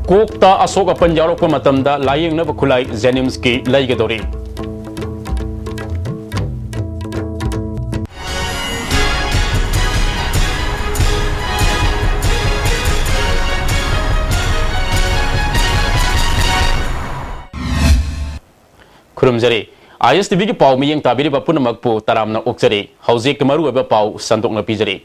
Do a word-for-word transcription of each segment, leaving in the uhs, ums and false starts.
ꯀꯣꯛꯇ ꯑꯁꯣꯛ ꯑꯄꯟ ꯌꯥꯎꯔꯛꯄ ꯃꯇꯝꯗ ꯂꯥꯌꯦꯡꯅꯕ ꯈꯨꯠꯂꯥꯏ JNIMSꯀꯤ ꯂꯩꯒꯗꯧꯔꯤ꯫ ꯈꯨꯔꯨꯝꯖꯔꯤ꯫ ISTVꯒꯤ ꯄꯥꯎ ꯃꯤꯠꯌꯦꯡ ꯇꯥꯕꯤꯔꯤꯕ ꯄꯨꯝꯅꯃꯛꯄꯨ ꯇꯔꯥꯝꯅ ꯑꯣꯛꯆꯔꯤ꯫ ꯍꯧꯖꯤꯛ ꯃꯔꯨꯑꯣꯏꯕ ꯄꯥꯎ ꯁꯟꯗꯣꯛꯅ ꯄꯤꯖꯔꯤ꯫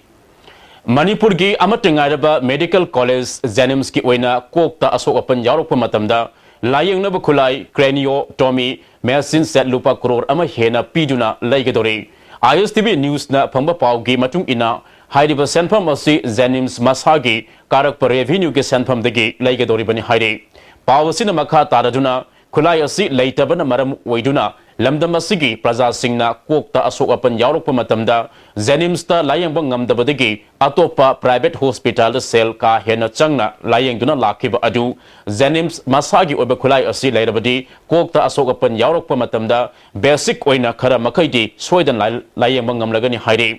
ꯃꯅꯤꯄꯨꯔꯒꯤ ꯑꯃꯠꯇ ꯉꯥꯏꯔꯕ medical college JNIMSꯀꯤ ꯑꯣꯏꯅ ꯀꯣꯛꯇ ꯑꯁꯣꯛ ꯑꯄꯟ ꯌꯥꯎꯔꯛꯄ ꯃꯇꯝꯗ ꯂꯥꯌꯦꯡꯅꯕ ꯈꯨꯠꯂꯥꯏ craniotomy machine set ꯂꯨꯄꯥ ꯀꯔꯣꯔ ꯑꯃ ꯍꯦꯟꯅ ꯄꯤꯗꯨꯅ ꯂꯩꯒꯗꯧꯔꯤ꯫ ISTV Newsꯅ ꯐꯪꯕ ꯄꯥꯎꯒꯤ ꯃꯇꯨꯡ ꯏꯟꯅ, ꯍꯥꯏꯔꯤꯕ ꯁꯦꯟꯐꯝ ꯑꯁꯤ JNIMS ꯃꯁꯥꯒꯤ ꯀꯥꯔꯛꯄ revenueꯒꯤ ꯁꯦꯟꯐꯝꯗꯒꯤ ꯂꯩꯒꯗꯧꯔꯤꯕꯅꯤ ꯍꯥꯏꯔꯤ꯫ ꯄꯥꯎ ꯑꯁꯤꯅ ꯃꯈꯥ ꯇꯥꯔꯗꯨꯅ, ꯈꯨꯠꯂꯥꯏ ꯑꯁꯤ ꯂꯩꯇꯕꯅ ꯃꯔꯝ ꯑꯣꯏꯗꯨꯅ ꯂꯝꯗꯝ ꯑꯁꯤꯒꯤ ꯄ꯭ꯔꯖꯥꯁꯤꯡꯅ ꯀꯣꯛꯇ ꯑꯁꯣꯛ ꯑꯄꯟ ꯌꯥꯎꯔꯛꯄ ꯃꯇꯝꯗ JNIMSꯇ ꯂꯥꯌꯦꯡꯕ ꯉꯝꯗꯕꯗꯒꯤ ꯑꯇꯣꯞꯄ private hospitalꯗ ꯁꯦꯜ ꯀꯥ ꯍꯦꯟꯅ ꯆꯪꯅ ꯂꯥꯌꯦꯡꯗꯨꯅ ꯂꯥꯛꯈꯤꯕ ꯑꯗꯨ JNIMS ꯃꯁꯥꯒꯤ ꯑꯣꯏꯕ ꯈꯨꯠꯂꯥꯏ ꯑꯁꯤ ꯂꯩꯔꯕꯗꯤ ꯀꯣꯛꯇ ꯑꯁꯣꯛ ꯑꯄꯟ ꯌꯥꯎꯔꯛꯄ ꯃꯇꯝꯗ basic ꯑꯣꯏꯅ ꯈꯔ ꯃꯈꯩꯗꯤ ꯁꯣꯏꯗꯅ ꯂꯥ-, ꯂꯥꯌꯦꯡꯕ ꯉꯝꯂꯒꯅꯤ ꯍꯥꯏꯔꯤ꯫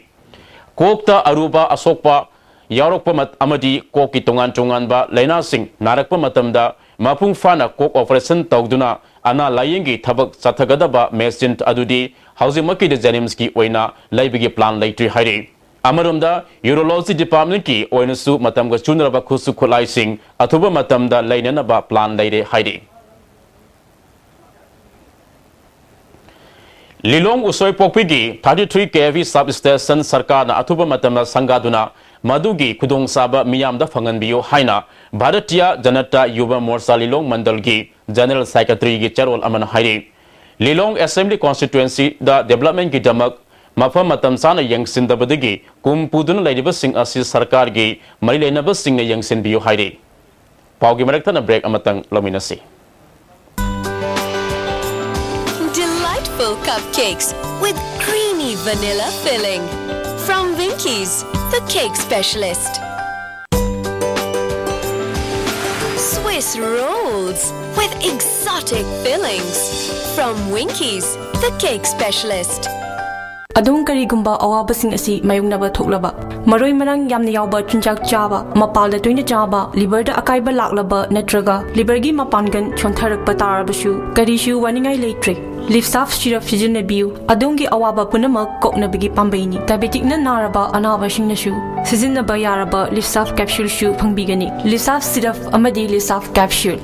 ꯀꯣꯛꯇ ꯑꯔꯨꯕ ꯑꯁꯣꯛꯄ ꯌꯥꯎꯔꯛꯄ ꯃꯠ-, ꯑꯃꯗꯤ ꯀꯣꯛꯀꯤ ꯇꯣꯉꯥꯟ ꯇꯣꯉꯥꯟꯕ ꯂꯥꯏꯅꯥꯁꯤꯡ ꯅꯥꯔꯛꯄ ꯃꯇꯝꯗ ꯃꯄꯨꯡ ꯐꯥꯅ ꯀꯣꯛ operation ꯇꯧꯗꯨꯅ ꯑꯅꯥ ꯂꯥꯌꯦꯡꯒꯤ ꯊꯕꯛ ꯆꯠꯊꯒꯗꯕ machine ꯑꯗꯨꯗꯤ ꯍꯧꯖꯤꯛꯃꯛꯀꯤꯗꯤ JNIMSꯀꯤ ꯑꯣꯏꯅ ꯂꯩꯕꯒꯤ plan ꯂꯩꯇ꯭ꯔꯤ ꯍꯥꯏꯔꯤ꯫ ꯑꯃꯔꯣꯝꯗ, Urology Departmentꯀꯤ ꯑꯣꯏꯅꯁꯨ ꯃꯇꯝꯒ ꯆꯨꯅꯔꯕ ꯈꯨꯠꯁꯨ ꯈꯨꯠꯂꯥꯏꯁꯤꯡ ꯑꯊꯨꯕ ꯃꯇꯝꯗ ꯂꯩꯅꯅꯕ plan ꯂꯩꯔꯦ ꯍꯥꯏꯔꯤ꯫ ꯂꯤꯂꯣꯡ ꯎꯁꯣꯏꯄꯣꯛꯄꯤꯒꯤ thirty three KV substation ꯁꯔꯀꯥꯔꯅ ꯑꯊꯨꯕ ꯃꯇꯝꯗ ꯁꯪꯒꯥꯗꯨꯅ ꯃꯗꯨꯒꯤ ꯈꯨꯗꯣꯡꯆꯥꯕ ꯃꯤꯌꯥꯝꯗ ꯐꯪꯍꯟꯕꯤꯌꯨ ꯍꯥꯏꯅ ꯚꯥꯔꯇꯤꯌꯥ ꯖꯅꯇꯥ ꯌꯨꯕ ꯃꯣꯔꯆꯥ ꯂꯤꯂꯣꯡ ꯃꯟꯗꯜꯒꯤ General Secretaryꯒꯤ ꯆꯦꯔꯣꯜ ꯑꯃꯅ ꯍꯥꯏꯔꯤ꯫ ꯂꯤꯂꯣꯡ Assembly Constituencyꯗ developmentꯀꯤꯗꯃꯛ ꯃꯐꯝ ꯃꯇꯝ ꯆꯥꯅ ꯌꯦꯡꯁꯤꯟꯗꯕꯗꯒꯤ ꯀꯨꯝ ꯄꯨꯗꯨꯅ ꯂꯩꯔꯤꯕꯁꯤꯡ ꯑꯁꯤ ꯁꯔꯀꯥꯔꯒꯤ ꯃꯔꯤ ꯂꯩꯅꯕꯁꯤꯡꯅ ꯌꯦꯡꯁꯤꯟꯕꯤꯌꯨ ꯍꯥꯏꯔꯤ꯫ ꯄꯥꯎꯒꯤ ꯃꯔꯛ ꯊꯠꯅ break ꯑꯃꯇꯪ ꯂꯧꯃꯤꯟꯅꯁꯤ꯫ Delightful cupcakes with creamy vanilla filling. From Winkies, the cake specialist. Swiss rolls with exotic fillings. From Winkies, the cake specialist. ꯑꯗꯣꯝ ꯀꯔꯤꯒꯨꯝꯕ ꯑꯋꯥꯕꯁꯤꯡ ꯑꯁꯤ ꯃꯥꯌꯣꯛꯅꯕ ꯊꯣꯛꯂꯕ, ꯃꯔꯣꯏ ꯃꯔꯥꯡ ꯌꯥꯝꯅ ꯌꯥꯎꯕ ꯆꯤꯟꯖꯥꯛ ꯆꯥꯕ, ꯃꯄꯥꯜꯗ ꯇꯣꯏꯅ ꯆꯥꯕ, ꯂꯤꯚꯔꯗ ꯑꯀꯥꯏꯕ ꯂꯥꯛꯂꯕ ꯅꯠꯇ꯭ꯔꯒ ꯂꯤꯚꯔꯒꯤ ꯃꯄꯥꯡꯒꯜ ꯁꯣꯟꯊꯔꯛꯄ ꯇꯥꯔꯕꯁꯨ, ꯀꯔꯤꯁꯨ ꯋꯥꯅꯤꯡꯉꯥꯏ ꯂꯩꯇ꯭ꯔꯦ꯫ ꯂꯤꯞꯁꯥꯐ ꯁꯤꯔꯞ ꯁꯤꯖꯤꯟꯅꯕꯤꯌꯨ, ꯑꯗꯣꯝꯒꯤ ꯑꯋꯥꯕ ꯄꯨꯝꯅꯃꯛ ꯀꯣꯛꯅꯕꯒꯤ ꯄꯥꯝꯕꯩꯅꯤ꯫ ꯗꯥꯏꯕꯦꯇꯤꯛꯅ ꯅꯥꯔꯕ ꯑꯅꯥꯕꯁꯤꯡꯅꯁꯨ ꯁꯤꯖꯤꯟꯅꯕ ꯌꯥꯔꯕ ꯂꯤꯞꯁꯥꯐ ꯀꯦꯞꯁꯨꯜꯁꯨ ꯐꯪꯕꯤꯒꯅꯤ꯫ ꯂꯤꯞꯁꯥꯐ ꯁꯤꯔꯞ ꯑꯃꯗꯤ ꯂꯤꯞꯁꯥꯐ ꯀꯦꯞꯁꯨꯜ꯫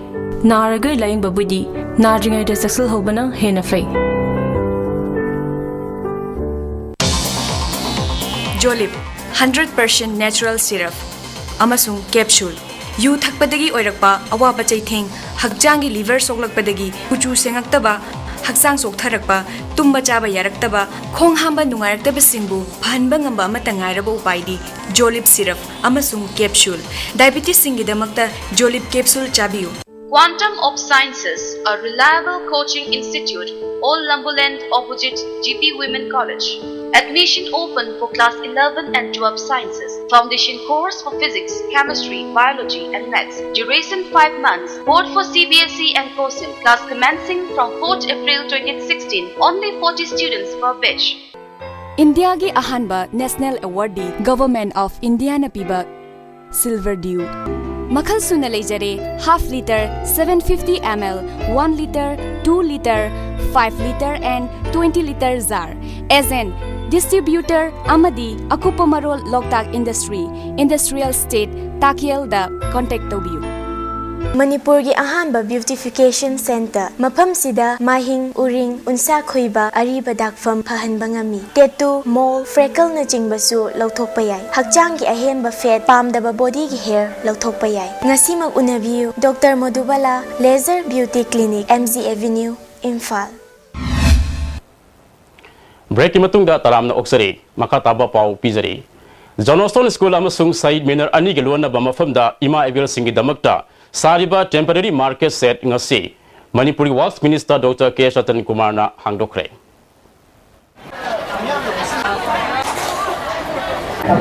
ꯅꯥꯔꯒ ꯂꯥꯌꯦꯡꯕꯕꯨꯗꯤ ꯅꯥꯗ꯭ꯔꯤꯉꯩꯗ ꯆꯦꯛꯁꯤꯜꯍꯧꯕꯅ ꯍꯦꯟꯅ ꯐꯩ꯫ ꯖꯣꯂꯤꯞ, ꯍꯟꯗ꯭ꯔꯦꯠ ꯄꯥꯔꯁꯦꯟ ꯅꯦꯆꯔꯦꯜ ꯁꯤꯔꯞ ꯑꯃꯁꯨꯡ ꯀꯦꯞꯁꯨꯜ꯫ ꯌꯨ ꯊꯛꯄꯗꯒꯤ ꯑꯣꯏꯔꯛꯄ ꯑꯋꯥꯕ ꯆꯩꯊꯦꯡ, ꯍꯛꯆꯥꯡꯒꯤ ꯂꯤꯚꯔ ꯁꯣꯛꯂꯛꯄꯗꯒꯤ ꯀꯨꯆꯨ ꯁꯦꯡꯉꯛꯇꯕ, ꯍꯛꯆꯥꯡ ꯆꯣꯛꯊꯔꯛꯄ, ꯇꯨꯝꯕ ꯆꯥꯕ ꯌꯥꯔꯛꯇꯕ, ꯈꯣꯡ ꯍꯥꯝꯕ ꯅꯨꯡꯉꯥꯏꯔꯛꯇꯕꯁꯤꯡꯕꯨ ꯐꯍꯟꯕ ꯉꯝꯕ ꯑꯃꯠꯇ ꯉꯥꯏꯔꯕ ꯎꯄꯥꯏꯗꯤ ꯖꯣꯂꯤꯞ ꯁꯤꯔꯞ ꯑꯃꯁꯨꯡ ꯀꯦꯞꯁꯨꯜ꯫ ꯗꯥꯏꯕꯦꯇꯤꯁꯁꯤꯡꯒꯤꯗꯃꯛꯇ ꯖꯣꯂꯤꯞ ꯀꯦꯞꯁꯨꯜ ꯆꯥꯕꯤꯌꯨ꯫ Quantum of Sciences, a reliable coaching institute, Old Lumbuland, opposite G P Women College. Admission open for class eleven and twelve sciences. Foundation course for physics, chemistry, biology, and maths. Duration five months. Board for C B S E and COSEM. Class commencing from fourth April twenty sixteen. Only forty students per batch. ꯏꯟꯗꯤꯌꯥꯒꯤ ꯑꯍꯥꯟꯕ national ꯑꯦꯋꯥꯔꯗꯤ government of ꯏꯟꯗꯤꯌꯥꯅ ꯄꯤꯕ silver Diu. ꯃꯈꯜ ꯁꯨꯅ ꯂꯩꯖꯔꯦ: half litre, seven fifty ml, one litre, two litre, five litre and twenty litre jar꯫ Agent, distributor ꯑꯃꯗꯤ ꯑꯀꯨꯞꯄ ꯃꯔꯣꯜ ꯂꯣꯛꯇꯥꯛ industry, industrial state, ꯇꯥꯈꯦꯜꯗ contact ꯇꯧꯕꯤꯌꯨ꯫ ꯃꯅꯤꯄꯨꯔꯒꯤ ꯑꯍꯥꯟꯕ ꯕ꯭ꯌꯨꯇꯤꯐꯤꯀꯦꯁꯟ ꯁꯦꯟꯇꯔ꯫ ꯃꯐꯝꯁꯤꯗ ꯃꯥꯏꯍꯤꯡ, ꯎꯔꯤꯡ, ꯎꯟꯁꯥ ꯈꯣꯏꯕ, ꯑꯔꯤꯕ ꯗꯥꯛꯐꯝ ꯐꯍꯟꯕ ꯉꯝꯃꯤ꯫ ꯇꯦꯇꯨ, ꯃꯣꯜ, ꯐ꯭ꯔꯦꯀꯜꯅꯆꯤꯡꯕꯁꯨ ꯂꯧꯊꯣꯛꯄ ꯌꯥꯏ꯫ ꯍꯛꯆꯥꯡꯒꯤ ꯑꯍꯦꯟꯕ ꯐꯦꯠ, ꯄꯥꯝꯗꯕ ꯕꯣꯗꯤꯒꯤ ꯍꯦꯌꯔ ꯂꯧꯊꯣꯛꯄ ꯌꯥꯏ꯫ ꯉꯁꯤꯃꯛ ꯎꯅꯕꯤꯌꯨ, doctor Modubala laser beauty clinic, M G avenue, Imphal. ꯕ꯭ꯔꯦꯛꯀꯤ ꯃꯇꯨꯡꯗ ꯇꯔꯥꯝꯅ ꯑꯣꯛꯆꯔꯤ꯫ ꯃꯈꯥ ꯇꯥꯕ ꯄꯥꯎ ꯄꯤꯖꯔꯤ꯫ ꯖꯣꯟꯁꯇꯣꯟ ꯁ꯭ꯀꯨꯜ ꯑꯃꯁꯨꯡ ꯁꯍꯤꯗ ꯃꯤꯅꯔ ꯑꯅꯤꯒꯤ ꯂꯣꯟꯅꯕ ꯃꯐꯝꯗ ꯏꯃꯥ ꯏꯕꯦꯜꯁꯤꯡꯒꯤꯗꯃꯛꯇ ꯁꯥꯔꯤꯕ ꯇꯦꯝꯄꯔꯦꯔꯤ ꯃꯥꯔꯀꯦꯠ ꯁꯦꯠ ꯉꯁꯤ ꯃꯅꯤꯄꯨꯔꯒꯤ ꯋꯥꯔꯛꯁ ꯃꯤꯅꯤꯁꯇꯔ ꯗꯣꯛꯇꯔ ꯀꯦ ꯁꯇꯟ ꯀꯨꯃꯥꯔꯅ ꯍꯥꯡꯗꯣꯛꯈ꯭ꯔꯦ꯫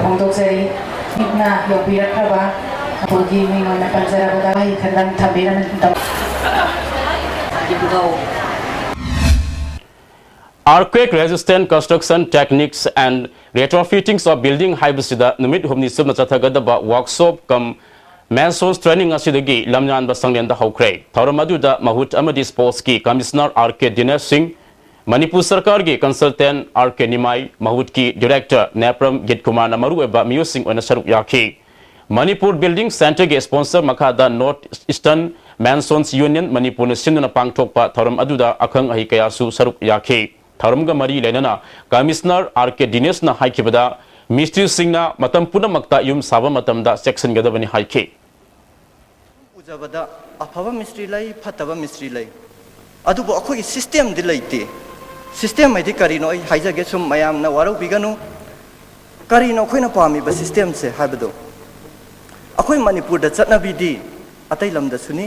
ꯐꯣꯡꯗꯣꯛꯆꯔꯤ꯫ ꯃꯤꯠꯅ ꯌꯧꯕꯤꯔꯛꯈ꯭ꯔꯕ ꯑꯩꯈꯣꯏꯒꯤ ꯃꯤꯡ ꯑꯣꯏꯅ ꯄꯟꯖꯔꯕꯗ ꯋꯥꯍꯩ ꯈꯔꯗꯪ ꯊꯝꯕꯤꯔꯝꯃꯤ꯫ Earthquake Resistant Construction Techniques and Retrofittings of Building ꯍꯥꯏꯕꯁꯤꯗ ꯅꯨꯃꯤꯠ ꯍꯨꯝꯅꯤ ꯆꯨꯞꯅ ꯆꯠꯊꯒꯗꯕ workshop cum mansons training ꯑꯁꯤꯗꯒꯤ ꯂꯝꯌꯥꯟꯕ ꯁꯪꯂꯦꯟꯗ ꯍꯧꯈ꯭ꯔꯦ꯫ ꯊꯧꯔꯝ ꯑꯗꯨꯗ ꯃꯍꯨꯠ ꯑꯃꯗꯤ sports ꯀꯤ commissioner R K ꯗꯤꯅꯦꯁ ꯁꯤꯡ, ꯃꯅꯤꯄꯨꯔ ꯁꯔꯀꯥꯔꯒꯤ consultant R K ꯅꯤꯃꯥꯏ, ꯃꯍꯨꯠꯀꯤ director ꯅꯦꯄ꯭ꯔꯝ ꯒꯤꯠꯀꯨꯃꯥꯔꯅ ꯃꯔꯨꯑꯣꯏꯕ ꯃꯤꯑꯣꯏꯁꯤꯡ ꯑꯣꯏꯅ ꯁꯔꯨꯛ ꯌꯥꯈꯤ꯫ ꯃꯅꯤꯄꯨꯔ Building Centre ꯒꯤ sponsor ꯃꯈꯥꯗ North Eastern Mansons Union ꯃꯅꯤꯄꯨꯔꯅ ꯁꯤꯟꯗꯨꯅ ꯄꯥꯡꯊꯣꯛꯄ ꯊꯧꯔꯝ ꯑꯗꯨꯗ ꯑꯈꯪ ꯑꯍꯩ ꯀꯌꯥꯁꯨ ꯁꯔꯨꯛ ꯌꯥꯈꯤ꯫ ꯊꯧꯔꯝꯒ ꯃꯔꯤ ꯂꯩꯅꯅ commissioner R K ꯗꯤꯅꯦꯁꯅ ꯍꯥꯏꯈꯤꯕꯗ, ꯃꯤꯁꯇ꯭ꯔꯤꯁꯤꯡꯅ ꯃꯇꯝ ꯄꯨꯝꯅꯃꯛꯇ ꯌꯨꯝ ꯁꯥꯕ ꯃꯇꯝꯗ ꯆꯦꯛꯁꯤꯟꯒꯗꯕꯅꯤ ꯍꯥꯏꯈꯤ꯫ ꯎꯖꯕꯗ ꯑꯐꯕ ꯃꯤꯁꯇ꯭ꯔꯤ ꯂꯩ, ꯐꯠꯇꯕ ꯃꯤꯁꯇ꯭ꯔꯤ ꯂꯩ꯫ ꯑꯗꯨꯕꯨ ꯑꯩꯈꯣꯏꯒꯤ system ꯗꯤ ꯂꯩꯇꯦ꯫ System ꯍꯥꯏꯗꯤ ꯀꯔꯤꯅꯣ ꯑꯩ ꯍꯥꯏꯖꯒꯦ, ꯁꯨꯝ ꯃꯌꯥꯝꯅ ꯋꯥꯔꯧꯕꯤꯒꯅꯨ꯫ ꯀꯔꯤꯅꯣ ꯑꯩꯈꯣꯏꯅ ꯄꯥꯝꯃꯤꯕ system ꯁꯦ ꯍꯥꯏꯕꯗꯣ? ꯑꯩꯈꯣꯏ ꯃꯅꯤꯄꯨꯔꯗ ꯆꯠꯅꯕꯤꯗꯤ ꯑꯇꯩ ꯂꯝꯗꯁꯨꯅꯤ꯫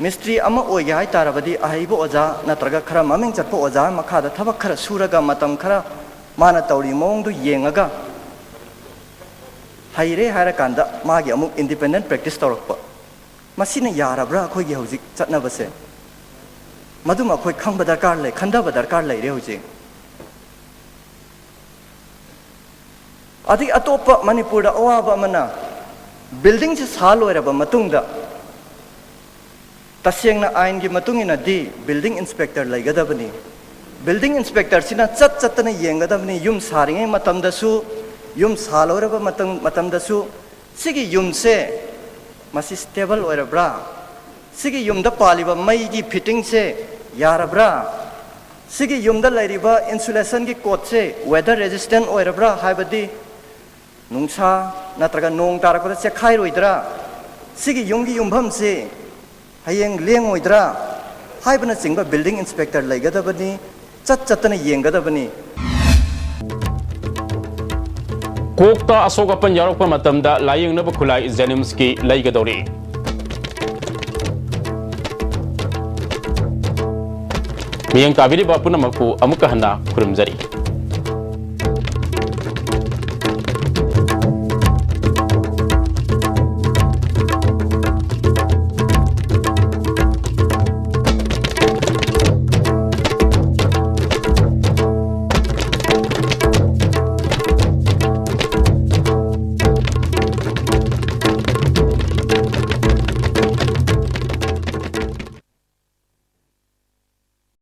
ꯃꯤꯁꯇ꯭ꯔꯤ ꯑꯃ ꯑꯣꯏꯒꯦ ꯍꯥꯏ ꯇꯥꯔꯕꯗꯤ ꯑꯍꯩꯕ ꯑꯣꯖꯥ ꯅꯠꯇ꯭ꯔꯒ ꯈꯔ ꯃꯃꯤꯡ ꯆꯠꯄ ꯑꯣꯖꯥ ꯃꯈꯥꯗ ꯊꯕꯛ ꯈꯔ ꯁꯨꯔꯒ ꯃꯇꯝ ꯈꯔ ꯃꯥꯅ ꯇꯧꯔꯤ ꯃꯑꯣꯡꯗꯨ ꯌꯦꯡꯉꯒ ꯍꯩꯔꯦ ꯍꯥꯏꯔꯀꯥꯟꯗ ꯃꯥꯒꯤ ꯑꯃꯨꯛ independent practice ꯇꯧꯔꯛꯄ꯫ ꯃꯁꯤꯅ ꯌꯥꯔꯕ꯭ꯔꯥ ꯑꯩꯈꯣꯏꯒꯤ ꯍꯧꯖꯤꯛ ꯆꯠꯅꯕꯁꯦ? ꯃꯗꯨꯃ ꯑꯩꯈꯣꯏ ꯈꯪꯕ ꯗꯔꯀꯥꯔ ꯂꯩ, ꯈꯟꯊꯕ ꯗꯔꯀꯥꯔ ꯂꯩꯔꯦ ꯍꯧꯖꯤꯛ꯫ ꯑꯗꯒꯤ ꯑꯇꯣꯞꯄ ꯃꯅꯤꯄꯨꯔꯗ ꯑꯋꯥꯕ ꯑꯃꯅ, building ꯁꯤ ꯁꯥ ꯂꯣꯏꯔꯕ ꯃꯇꯨꯡꯗ, ꯇꯁꯦꯡꯅ ꯑꯥꯏꯟꯒꯤ ꯃꯇꯨꯡ ꯏꯟꯅꯗꯤ building inspector ꯂꯩꯒꯗꯕꯅꯤ꯫ Building inspector ꯁꯤꯅ ꯆꯠ ꯆꯠꯇꯅ ꯌꯦꯡꯒꯗꯕꯅꯤ, ꯌꯨꯝ ꯁꯥꯔꯤꯉꯩ ꯃꯇꯝꯗꯁꯨ, ꯌꯨꯝ ꯁꯥ ꯂꯣꯏꯔꯕ ꯃꯇꯝ, ꯃꯇꯝꯗꯁꯨ꯫ ꯁꯤꯒꯤ ꯌꯨꯝꯁꯦ ꯃꯁꯤ stable ꯑꯣꯏꯔꯕ꯭ꯔꯥ? ꯁꯤꯒꯤ ꯌꯨꯝꯗ ꯄꯥꯜꯂꯤꯕ ꯃꯩꯒꯤ fitting ꯁꯦ ꯌꯥꯔꯕ꯭ꯔꯥ? ꯁꯤꯒꯤ ꯌꯨꯝꯗ ꯂꯩꯔꯤꯕ insulation ꯒꯤ ꯀꯣꯠꯁꯦ weather resistant ꯑꯣꯏꯔꯕ꯭ꯔꯥ? ꯍꯥꯏꯕꯗꯤ ꯅꯨꯡꯁꯥ ꯅꯠꯇ꯭ꯔꯒ ꯅꯣꯡ ꯇꯥꯔꯛꯄꯗ ꯆꯦꯛꯈꯥꯏꯔꯣꯏꯗ꯭ꯔꯥ? ꯁꯤꯒꯤ ꯌꯨꯝꯒꯤ ꯌꯨꯝꯐꯝꯁꯤ ꯍꯌꯦꯡ ꯂꯦꯡꯉꯣꯏꯗ꯭ꯔꯥ? ꯍꯥꯏꯕꯅꯆꯤꯡꯕ building inspector ꯂꯩꯒꯗꯕꯅꯤ꯫ ꯆꯠ ꯆꯠꯇꯅ ꯌꯦꯡꯒꯗꯕꯅꯤ꯫ ꯀꯣꯛꯇ ꯑꯁꯣꯛ ꯑꯄꯟ ꯌꯥꯎꯔꯛꯄ ꯃꯇꯝꯗ ꯂꯥꯌꯦꯡꯅꯕ ꯈꯨꯠꯂꯥꯏ JNIMS ꯀꯤ ꯂꯩꯒꯗꯧꯔꯤ꯫ ꯃꯤꯠꯌꯦꯡ ꯇꯥꯕꯤꯔꯤꯕ ꯄꯨꯝꯅꯃꯛꯄꯨ ꯑꯃꯨꯛꯀ ꯍꯟꯅ ꯈꯨꯔꯨꯝꯖꯔꯤ꯫